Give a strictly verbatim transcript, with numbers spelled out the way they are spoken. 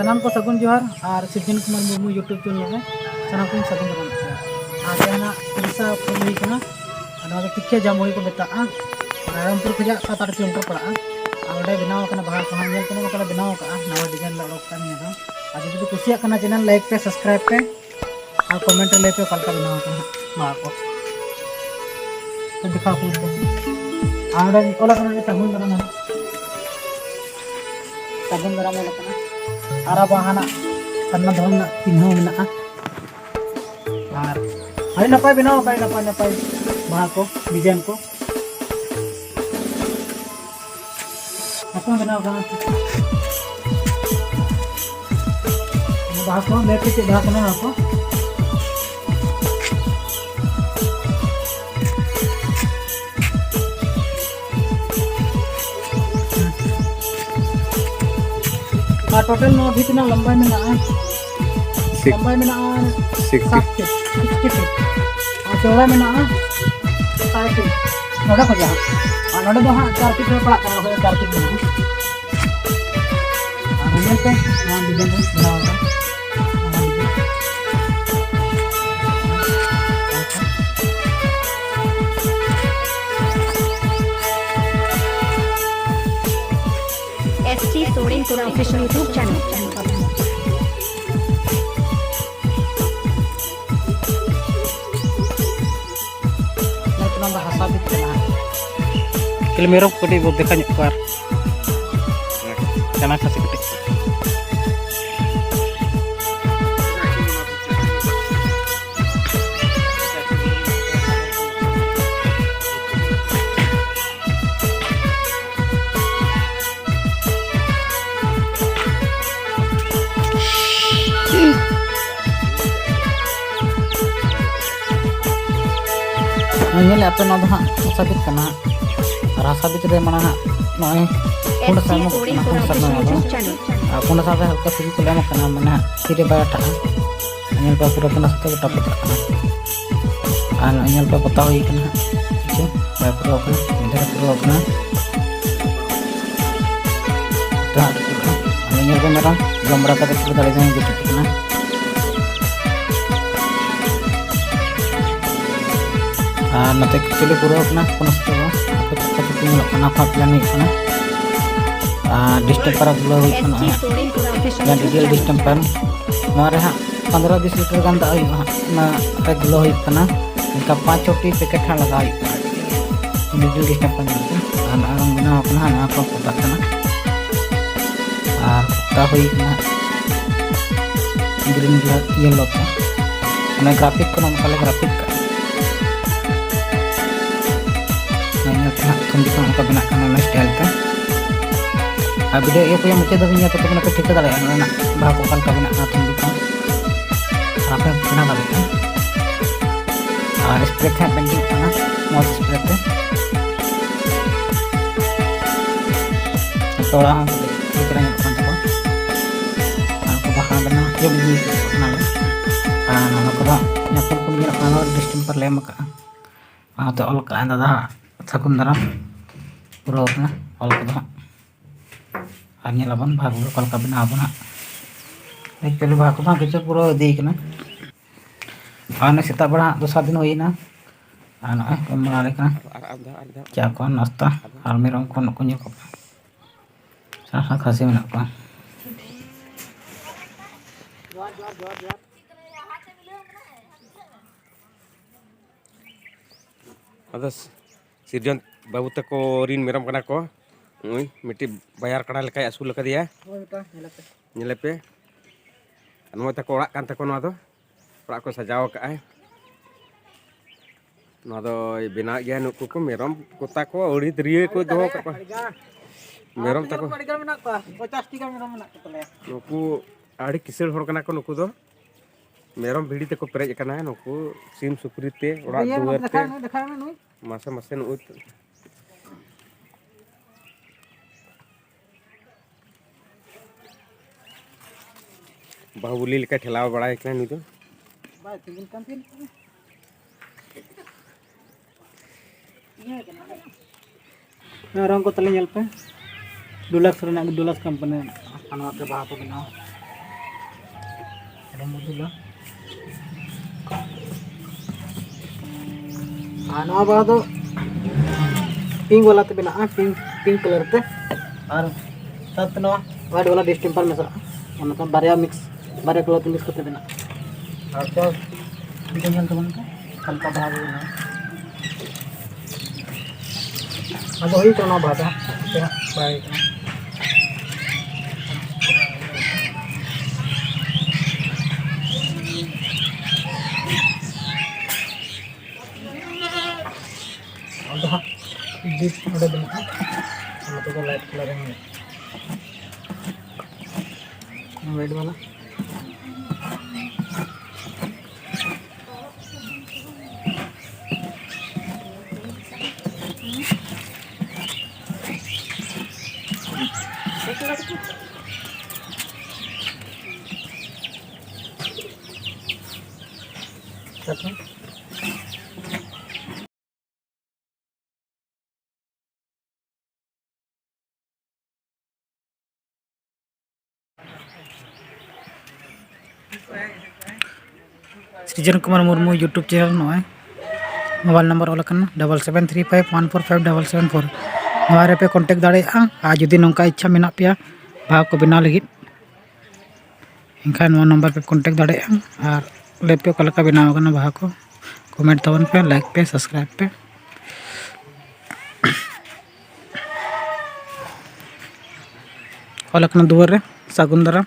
ᱥᱟᱱᱟᱢ ᱠᱚ ᱥᱟᱹᱜᱩᱱ ᱡᱚᱦᱟᱨ ᱟᱨ ᱥᱤᱨᱡᱚᱱ ᱠᱩᱢᱟᱨ ᱢᱩᱨᱢᱩ YouTube channel ᱨᱮ ᱥᱟᱱᱟᱢ ᱠᱚᱧ ᱥᱟᱹᱜᱩᱱ ᱫᱟᱨᱟᱢ ᱯᱮᱭᱟ᱾ ᱟᱨ ᱡᱟᱦᱟᱸ ᱱᱟᱜ ᱩᱲᱤᱥᱥᱟ ᱠᱷᱚᱱ ᱦᱩᱭ ᱠᱟᱱᱟ, ᱟᱨ ᱱᱚᱣᱟ ᱫᱚ ᱛᱤᱠᱤᱭᱟ ᱡᱟᱢᱩᱲᱤ ᱠᱚ ᱢᱮᱛᱟᱜᱼᱟ᱾ ᱨᱟᱭᱨᱚᱝᱯᱩᱨ ᱠᱷᱚᱱᱟᱜ ᱥᱟᱛ ᱟᱴ ᱠᱤᱞᱳᱢᱤᱴᱟᱨ ᱯᱟᱲᱟᱜᱼᱟ᱾ ᱟᱨ ᱚᱸᱰᱮ ᱵᱮᱱᱟᱣ ᱟᱠᱟᱱᱟ ᱵᱟᱦᱟ ᱠᱚᱦᱚᱸ, ᱧᱮᱞ ᱠᱚ ᱱᱚᱝᱠᱟ ᱞᱮ ᱵᱮᱱᱟᱣ ᱟᱠᱟᱫᱼᱟ, ᱱᱟᱣᱟ design ᱞᱮ ᱚᱰᱚᱠ ᱠᱟᱜᱼᱟ ᱱᱤᱭᱟᱹ ᱫᱚ᱾ ᱟᱨ ᱡᱩᱫᱤ ᱯᱮ ᱠᱩᱥᱤᱭᱟᱜ ᱠᱟᱱᱟ channel, like ᱯᱮ, subscribe ᱯᱮ᱾ ᱟᱨ comment ᱨᱮ ᱞᱟᱹᱭ ᱯᱮ ᱚᱠᱟ ᱞᱮᱠᱟ ᱵᱮᱱᱟᱣ ᱟᱠᱟᱱᱟ ᱵᱟᱦᱟ ᱠᱚ᱾ ᱛᱚ ᱫᱮᱠᱷᱟᱣ ᱠᱚ ᱯᱮ᱾ ᱟᱨ ᱚᱸᱰᱮ ᱚᱞ ᱟᱠᱟᱱᱟ ᱡᱮ ᱥᱟᱹᱜᱩᱱ ᱫᱟᱨᱟᱢ ᱦᱚᱸ᱾ ᱥᱟᱹᱜᱩᱱ ᱫᱟᱨᱟᱢ ᱚᱞ ᱟᱠᱟᱱᱟ᱾ ᱟᱨ ᱟᱵᱚ ᱦᱟᱱᱟ ᱥᱟᱨᱱᱟ ᱫᱷᱚᱨᱚᱢ ᱨᱮᱱᱟᱜ ᱪᱤᱱᱦᱟᱹ ᱢᱮᱱᱟᱜᱼᱟ᱾ ᱟᱨ ᱟᱹᱰᱤ ᱱᱟᱯᱟᱭ ᱵᱮᱱᱟᱣ ᱟᱠᱟᱱᱟ, ᱱᱟᱯᱟᱭ ᱱᱟᱯᱟᱭ ᱵᱟᱦᱟ ᱠᱚ, design ᱠᱚ᱾ ᱟᱠᱚ ᱵᱮᱱᱟᱣ ᱠᱟᱱᱟ᱾ ᱵᱟᱦᱟ ᱠᱚ ᱞᱟᱹᱭ ᱯᱮ ᱪᱮᱫ ᱵᱟᱦᱟ ᱠᱟᱱᱟ ᱱᱚᱣᱟ ᱠᱚ? ᱟᱨ total ᱱᱚᱣᱟ ᱵᱷᱤᱛ ᱨᱮᱱᱟᱜ ᱞᱚᱢᱵᱟᱭ ᱢᱮᱱᱟᱜᱼᱟ, ᱥᱤᱠ- ᱞᱚᱢᱵᱟᱭ ᱢᱮᱱᱟᱜᱼᱟ ᱥᱤᱠᱥᱴᱤ᱾ ᱥᱟᱛ ᱯᱷᱤᱴ, ᱥᱤᱠᱥᱴᱤ ᱯᱷᱤᱴ, ᱟᱨ ᱪᱚᱣᱲᱟ ᱢᱮᱱᱟᱜᱼᱟ ᱥᱟᱲᱮ ᱛᱤᱱ᱾ ᱱᱚᱰᱮ ᱠᱷᱚᱱᱟᱜ, ᱟᱨ ᱱᱚᱰᱮ ᱫᱚ ᱦᱟᱸᱜ ᱪᱟᱨ ᱯᱷᱤᱴ ᱨᱮ ᱯᱟᱲᱟᱜ ᱠᱟᱱᱟ, ᱱᱚᱰᱮ ᱪᱟᱨ ᱯᱷᱤᱴ ᱢᱮᱱᱟᱜᱼᱟ᱾ ᱟᱨ ᱧᱮᱞ ᱯᱮ, ᱱᱚᱣᱟ design ᱨᱮ ᱵᱮᱱᱟᱣ ᱟᱠᱟᱱᱟ᱾ S T Soren Tora official YouTube channel. ᱧᱮᱞ ᱯᱮ, ᱱᱚᱣᱟ ᱫᱚ ᱦᱟᱥᱟ ᱵᱷᱤᱛ ᱠᱟᱱᱟ᱾ ᱠᱷᱟᱹᱞᱤ ᱢᱮᱨᱚᱢ ᱠᱚ ᱠᱟᱹᱴᱤᱡ ᱵᱚ ᱫᱮᱠᱷᱟ ᱧᱚᱜ ᱠᱚᱣᱟ ᱟᱨ ᱪᱟᱱᱟ ᱠᱷᱟᱹᱥᱤ ᱠᱟᱹᱴᱤᱡ᱾ ᱧᱮᱞᱮᱫ ᱟᱯᱮ, ᱱᱚᱣᱟ ᱫᱚ ᱦᱟᱸᱜ ᱦᱟᱥᱟ ᱵᱷᱤᱛ ᱠᱟᱱᱟ᱾ ᱟᱨ ᱦᱟᱥᱟ ᱵᱷᱤᱛ ᱨᱮ ᱢᱟᱲᱟᱝ ᱦᱟᱸᱜ ᱱᱚᱜᱼᱚᱭ ᱯᱩᱸᱰ ᱦᱟᱥᱟ ᱮᱢᱚᱜ ᱠᱟᱱᱟ, ᱯᱩᱸᱰ ᱦᱟᱥᱟ ᱨᱮᱱᱟᱜ ᱱᱚᱣᱟ ᱫᱚ᱾ ᱟᱨ ᱯᱩᱸᱰ ᱦᱟᱥᱟ ᱨᱮ ᱦᱟᱞᱠᱟ ᱥᱤᱞᱤ ᱠᱚᱞᱮ ᱮᱢᱚᱜ ᱠᱟᱱᱟ, ᱢᱟᱱᱮ ᱦᱟᱸᱜ ᱛᱤᱨᱮ ᱵᱟᱭ ᱟᱴᱟᱜᱼᱟ᱾ ᱧᱮᱞ ᱯᱮ, ᱯᱩᱨᱟᱹ ᱯᱩᱸᱰ ᱦᱟᱥᱟ ᱛᱮ ᱜᱚᱴᱟ ᱯᱚᱛᱟᱜ ᱠᱟᱱᱟ᱾ ᱟᱨ ᱱᱚᱜᱼᱚᱭ ᱧᱮᱞ ᱯᱮ, ᱯᱚᱛᱟᱣ ᱦᱩᱭ ᱠᱟᱱᱟ ᱦᱟᱸᱜ, ᱠᱤᱪᱷᱩ ᱵᱟᱭ ᱯᱩᱨᱟᱹᱣ ᱠᱟᱱᱟ, ᱢᱤᱫ ᱫᱷᱟᱨᱮ ᱯᱩᱨᱟᱹᱣ ᱠᱟᱱᱟ᱾ ᱛᱚ ᱦᱟᱸᱜ ᱧᱮᱞ ᱯᱮ ᱢᱮᱨᱚᱢ ᱡᱚᱢ ᱵᱟᱲᱟ ᱠᱟᱛᱮ ᱯᱩᱨᱟᱹ ᱫᱟᱲᱮ ᱡᱟᱝ ᱜᱤᱛᱤᱡ ᱠᱟᱱᱟ᱾ ᱟᱨ ᱱᱚᱛᱮ ᱠᱷᱤᱪᱩᱲᱤ ᱯᱩᱨᱟᱹᱣ ᱠᱟᱱᱟ, ᱠᱳᱱᱳ ᱥᱩᱛᱩ ᱵᱟᱝ, ᱟᱯᱮ ᱪᱮᱫ ᱞᱮᱠᱟ ᱪᱚᱯᱮ ᱧᱮᱞᱚᱜ ᱠᱟᱱᱟ, ᱚᱱᱟ ᱠᱚ ᱦᱟᱸᱜ plan ᱦᱩᱭᱩᱜ ᱠᱟᱱᱟ᱾ ᱟᱨ distemper ᱟᱜ ᱫᱷᱩᱞᱟᱹ ᱦᱩᱭᱩᱜ ᱠᱟᱱᱟ, ᱚᱱᱟ ᱦᱟᱸᱜ ᱡᱟᱦᱟᱸ diesel distemper, ᱱᱚᱣᱟ ᱨᱮ ᱦᱟᱸᱜ ᱯᱚᱱᱫᱽᱨᱚ ᱵᱤᱥ ᱞᱤᱴᱟᱨ ᱜᱟᱱ ᱫᱟᱜ ᱦᱩᱭᱩᱜᱼᱟ ᱦᱟᱸᱜ, ᱚᱱᱟ ᱨᱮ ᱫᱷᱩᱞᱟᱹ ᱦᱩᱭᱩᱜ ᱠᱟᱱᱟ᱾ ᱚᱱᱠᱟ ᱯᱟᱸᱪ ᱪᱷᱚᱴᱤ packet ᱦᱟᱸᱜ ᱞᱟᱜᱟᱣ ᱦᱩᱭᱩᱜ ᱠᱟᱱᱟ, diesel distemper ᱧᱮᱞ ᱯᱮ᱾ ᱟᱨ ᱱᱚᱜᱼᱚᱭ ᱨᱚᱝ ᱵᱮᱱᱟᱣ ᱠᱟᱱᱟ ᱦᱟᱸᱜ, ᱱᱚᱣᱟ ᱠᱚ ᱯᱚᱛᱟᱜ ᱠᱟᱱᱟ᱾ ᱟᱨ ᱯᱚᱛᱟᱣ ᱦᱩᱭ ᱠᱟᱱᱟ ᱦᱟᱸᱜ green yellow ᱛᱮ᱾ ᱚᱱᱟ graphic ᱠᱚ ᱱᱚᱝᱠᱟ ᱞᱮ graphic ᱠᱟᱜᱼᱟ᱾ ᱱᱚᱜᱼᱚᱭ ᱧᱮᱞ ᱯᱮ ᱦᱟᱸᱜ, ᱛᱷᱩᱢᱵᱤ ᱠᱚ ᱱᱚᱝᱠᱟ ᱵᱮᱱᱟᱜ ᱠᱟᱱᱟ ᱚᱱᱟ style ᱛᱮ᱾ ᱟᱨ video ᱤᱭᱟᱹ ᱠᱚ ᱢᱩᱪᱟᱹᱫ ᱫᱷᱟᱹᱵᱤᱡ ᱧᱮᱞ ᱠᱟᱛᱮ ᱯᱮ ᱴᱷᱤᱠᱟᱹ ᱫᱟᱲᱮᱭᱟᱜᱼᱟ ᱱᱚᱣᱟ ᱨᱮᱱᱟᱜ ᱵᱟᱦᱟ ᱠᱚ ᱚᱠᱟ ᱞᱮᱠᱟ ᱵᱮᱱᱟᱜ ᱠᱟᱱᱟ, ᱛᱷᱩᱢᱵᱤ ᱠᱚ᱾ ᱟᱨ ᱟᱯᱮ ᱯᱮ ᱵᱮᱱᱟᱣ ᱫᱟᱲᱮᱭᱟᱜᱼᱟ᱾ ᱟᱨ spray ᱛᱮ ᱦᱟᱸᱜ painting ᱠᱟᱱᱟ, ᱢᱚᱡᱽ spray ᱛᱮ᱾ ᱛᱚᱲᱟ ᱦᱚᱸ ᱠᱟᱹᱴᱤᱡ ᱴᱷᱤᱠ ᱨᱮ ᱧᱮᱞᱚᱜ ᱠᱟᱱ ᱛᱟᱠᱚᱣᱟ᱾ ᱟᱨ ᱠᱚ ᱵᱟᱦᱟ ᱵᱮᱱᱟᱣ ᱦᱚᱪᱚ ᱞᱟᱹᱜᱤᱫ ᱠᱟᱱᱟ ᱞᱮ᱾ ᱟᱨ ᱱᱚᱣᱟ ᱠᱚᱫᱚ ᱦᱟᱸᱜ ᱧᱮᱯᱮᱞ ᱠᱚ ᱧᱮᱞᱚᱜ ᱠᱟᱱᱟ, ᱱᱚᱣᱟ distemper ᱞᱮ ᱮᱢ ᱟᱠᱟᱫᱼᱟ᱾ ᱚᱱᱟᱛᱮ ᱚᱞ ᱠᱟᱜᱼᱟᱭ ᱫᱟᱫᱟ ᱦᱟᱸᱜ ᱥᱟᱹᱜᱩᱱ ᱫᱟᱨᱟᱢ᱾ ᱯᱩᱨᱟᱹᱣ ᱠᱟᱱᱟ ᱚᱞ ᱠᱚᱫᱚ ᱦᱟᱸᱜ᱾ ᱟᱨ ᱧᱮᱞ ᱟᱵᱚᱱ ᱵᱟᱦᱟ ᱠᱚᱜᱮ ᱚᱠᱟ ᱞᱮᱠᱟ ᱵᱮᱱᱟᱣ ᱟᱵᱚᱱ ᱦᱟᱸᱜ᱾ Actually ᱵᱟᱦᱟ ᱠᱚᱫᱚ ᱦᱟᱸᱜ ᱠᱤᱪᱷᱩ ᱯᱩᱨᱟᱹᱣ ᱤᱫᱤᱭ ᱠᱟᱱᱟ᱾ ᱟᱨ ᱱᱚᱜᱼᱚᱭ ᱥᱮᱛᱟᱜ ᱵᱮᱲᱟ ᱦᱟᱸᱜ ᱫᱚᱥᱟᱨ ᱫᱤᱱ ᱦᱩᱭᱮᱱᱟ᱾ ᱟᱨ ᱱᱚᱜᱼᱚᱭ ᱮᱢ ᱵᱟᱲᱟ ᱟᱞᱮ ᱠᱟᱱᱟ ᱟᱨ ᱟᱨ ᱫᱷᱟᱣ, ᱟᱨ ᱫᱷᱟᱣ᱾ ᱪᱟ ᱠᱚ, ᱱᱟᱥᱛᱟ᱾ ᱟᱨ ᱢᱮᱨᱚᱢ ᱠᱚ ᱱᱩᱠᱩ ᱧᱮᱞ ᱠᱚᱯᱮ᱾ ᱥᱟᱥᱟ ᱠᱷᱟᱹᱥᱤ ᱢᱮᱱᱟᱜ ᱠᱚᱣᱟ᱾ ᱟᱫᱚ ᱥᱤᱨᱡᱚᱱ ᱵᱟᱹᱵᱩ ᱛᱟᱠᱚ ᱨᱤᱱ ᱢᱮᱨᱚᱢ ᱠᱟᱱᱟ ᱠᱚ᱾ ᱱᱩᱭ ᱢᱤᱫᱴᱤᱡ ᱵᱟᱭᱟᱨ ᱠᱟᱰᱟ ᱞᱮᱠᱟᱭ ᱟᱹᱥᱩᱞ ᱟᱠᱟᱫᱮᱭᱟ᱾ ᱦᱳᱭ, ᱢᱤᱫᱴᱟᱝ ᱧᱮᱞᱮ ᱯᱮ᱾ ᱧᱮᱞᱮ ᱯᱮ᱾ ᱟᱨ ᱱᱚᱜᱼᱚᱭ ᱛᱟᱠᱚ ᱚᱲᱟᱜ ᱠᱟᱱ ᱛᱟᱠᱚ ᱱᱚᱣᱟ ᱫᱚ᱾ ᱚᱲᱟᱜ ᱠᱚ ᱥᱟᱡᱟᱣ ᱟᱠᱟᱫᱼᱟᱭ᱾ ᱱᱚᱣᱟ ᱫᱚᱭ ᱵᱮᱱᱟᱣᱮᱫ ᱜᱮᱭᱟ᱾ ᱱᱩᱠᱩ ᱠᱚ ᱢᱮᱨᱚᱢ ᱠᱚᱛᱟ ᱠᱚ ᱟᱹᱣᱲᱤ ᱛᱟᱹᱨᱭᱟᱹ ᱠᱚ ᱫᱚᱦᱚ ᱠᱟᱜ ᱠᱚᱣᱟ᱾ ᱢᱮᱨᱚᱢ ᱛᱟᱠᱚ᱾ ᱟᱹᱰᱤ ᱜᱟᱱ ᱢᱮᱱᱟᱜ ᱠᱚᱣᱟ, ᱯᱚᱧᱪᱟᱥ ᱴᱤ ᱜᱟᱱ ᱢᱮᱨᱚᱢ ᱢᱮᱱᱟᱜ ᱠᱚ ᱛᱟᱞᱮᱭᱟ᱾ ᱱᱩᱠᱩ ᱟᱹᱰᱤ ᱠᱤᱥᱟᱹᱬ ᱦᱚᱲ ᱠᱟᱱᱟ ᱠᱚ ᱱᱩᱠᱩ ᱫᱚ᱾ ᱢᱮᱨᱚᱢ ᱵᱷᱤᱲᱤ ᱛᱮᱠᱚ ᱯᱮᱨᱮᱡ ᱟᱠᱟᱱᱟ ᱱᱩᱠᱩ ᱥᱤᱢ ᱥᱩᱠᱨᱤ ᱛᱮ, ᱚᱲᱟᱜ ᱤᱭᱟᱹ ᱫᱩᱣᱟᱹᱨ ᱛᱮ᱾ ᱫᱮᱠᱷᱟᱣ ᱢᱮ, ᱫᱮᱠᱷᱟᱣ ᱢᱮ ᱱᱩᱭ᱾ ᱢᱟᱥᱮ, ᱢᱟᱥᱮ ᱱᱩᱜᱼᱩᱭ ᱛᱚ᱾ ᱵᱟᱦᱩᱵᱚᱞᱤ ᱞᱮᱠᱟ ᱴᱷᱮᱞᱟᱣ ᱵᱟᱲᱟᱭ ᱠᱟᱱᱟ ᱱᱩᱭ ᱫᱚ᱾ ᱵᱟᱭ ᱛᱤᱸᱜᱩᱱ ᱠᱟᱱ ᱛᱤᱧ᱾ ᱱᱚᱣᱟ ᱨᱚᱝ ᱠᱚ ᱛᱟᱞᱮ ᱧᱮᱞ ᱯᱮ, Dulux ᱨᱮᱱᱟᱜ ᱜᱮ, Dulux company ᱨᱮᱱᱟᱜ᱾ ᱱᱚᱣᱟ ᱛᱮ ᱵᱟᱦᱟ ᱠᱚ ᱵᱮᱱᱟᱣᱟ᱾ ᱟᱨ ᱱᱚᱣᱟ ᱵᱟᱦᱟ ᱫᱚ ᱯᱤᱝᱠ ᱵᱟᱞᱟ ᱛᱮ ᱵᱮᱱᱟᱜᱼᱟ, ᱯᱤᱝᱠ, ᱯᱤᱝᱠ ᱠᱟᱞᱟᱨ ᱛᱮ᱾ ᱟᱨ ᱥᱟᱶᱛᱮ ᱱᱚᱣᱟ ᱦᱳᱣᱟᱭᱤᱴ ᱵᱟᱞᱟ ᱰᱤᱥᱴᱮᱢᱯᱟᱨ ᱢᱮᱥᱟᱜᱼᱟ, ᱚᱱᱟ ᱛᱮ ᱵᱟᱨᱭᱟ ᱢᱤᱠᱥ, ᱵᱟᱨᱭᱟ ᱠᱟᱞᱟᱨ ᱛᱮ ᱢᱤᱠᱥ ᱠᱟᱛᱮ ᱵᱮᱱᱟᱜᱼᱟ᱾ ᱟᱨ ᱪᱚ ᱵᱷᱤᱰᱤᱭᱳ ᱧᱮᱞ ᱛᱟᱵᱚᱱ ᱯᱮ, ᱦᱟᱞᱠᱟ ᱵᱟᱦᱟ ᱵᱚ ᱵᱮᱱᱟᱣᱟ᱾ ᱟᱫᱚ ᱦᱩᱭ ᱠᱟᱱᱟ ᱱᱚᱣᱟ ᱵᱟᱦᱟ ᱫᱚ ᱦᱟᱸᱜ, ᱦᱟᱯᱮ ᱦᱟᱸᱜ ᱵᱟᱭ ᱦᱩᱭ ᱠᱟᱱᱟ᱾ ᱟᱫᱚ ᱦᱟᱸᱜ ᱰᱤᱯ ᱚᱸᱰᱮ ᱵᱟᱹᱱᱩᱜᱼᱟ, ᱚᱱᱟ ᱛᱮᱫᱚ ᱞᱟᱭᱤᱴ ᱠᱟᱞᱟᱨ ᱮᱢ ᱦᱩᱭᱩᱜᱼᱟ᱾ ᱞᱟᱭᱤᱴ ᱵᱟᱞᱟ᱾ ᱥᱨᱤᱡᱚᱱ ᱠᱩᱢᱟᱨ ᱢᱩᱨᱢᱩ YouTube channel, ᱱᱚᱜᱼᱚᱭ mobile number ᱚᱞ ᱟᱠᱟᱱᱟ double seven three five one four five double seven four᱾ ᱱᱚᱣᱟ ᱨᱮᱯᱮ contact ᱫᱟᱲᱮᱭᱟᱜᱼᱟ᱾ ᱟᱨ ᱡᱩᱫᱤ ᱱᱚᱝᱠᱟ ᱤᱪᱪᱷᱟ ᱢᱮᱱᱟᱜ ᱯᱮᱭᱟ ᱵᱟᱦᱟ ᱠᱚ ᱵᱮᱱᱟᱣ ᱞᱟᱹᱜᱤᱫ, ᱮᱱᱠᱷᱟᱱ ᱱᱚᱣᱟ number ᱯᱮ contact ᱫᱟᱲᱮᱭᱟᱜᱼᱟ᱾ ᱟᱨ ᱞᱟᱹᱭ ᱯᱮ ᱚᱠᱟ ᱞᱮᱠᱟ ᱵᱮᱱᱟᱣ ᱟᱠᱟᱱᱟ ᱵᱟᱦᱟ ᱠᱚ, comment ᱛᱟᱵᱚᱱ ᱯᱮ, like ᱯᱮ, subscribe ᱯᱮ᱾ ᱚᱞ ᱟᱠᱟᱱᱟ ᱫᱩᱣᱟᱹᱨ ᱨᱮ ᱥᱟᱹᱜᱩᱱ ᱫᱟᱨᱟᱢ᱾